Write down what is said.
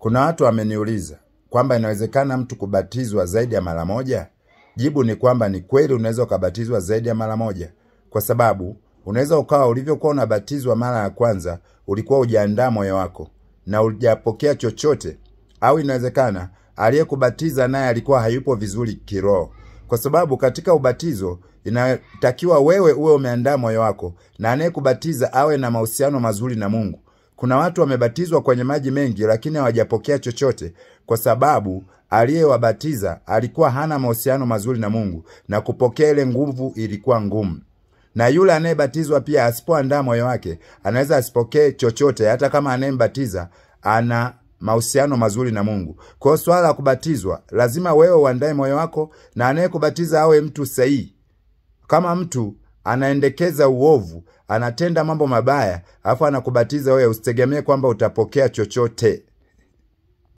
Kuna watu wameniuliza kwamba inawezekana mtu kubatizwa zaidi ya mara moja? Jibu ni kwamba ni kweli unaweza ukabatizwa zaidi ya mara moja, kwa sababu unaweza ukawa ulivyokuwa unabatizwa mara ya kwanza ulikuwa hujaandaa moyo wako na hujapokea chochote, au inawezekana aliyekubatiza naye alikuwa hayupo vizuri kiroho. Kwa sababu katika ubatizo inatakiwa wewe uwe umeandaa moyo wako na anayekubatiza awe na mahusiano mazuri na Mungu. Kuna watu wamebatizwa kwenye maji mengi lakini hawajapokea chochote kwa sababu aliyewabatiza alikuwa hana mahusiano mazuri na Mungu na kupokea ile nguvu ilikuwa ngumu. Na yule anayebatizwa pia asipoandaa moyo wake anaweza asipokee chochote hata kama anayembatiza ana mahusiano mazuri na Mungu. Kwa hiyo swala la kubatizwa lazima wewe uandae moyo wako na anayekubatiza awe mtu sahihi. Kama mtu anaendekeza uovu, anatenda mambo mabaya, alafu anakubatiza wewe, usitegemee kwamba utapokea chochote.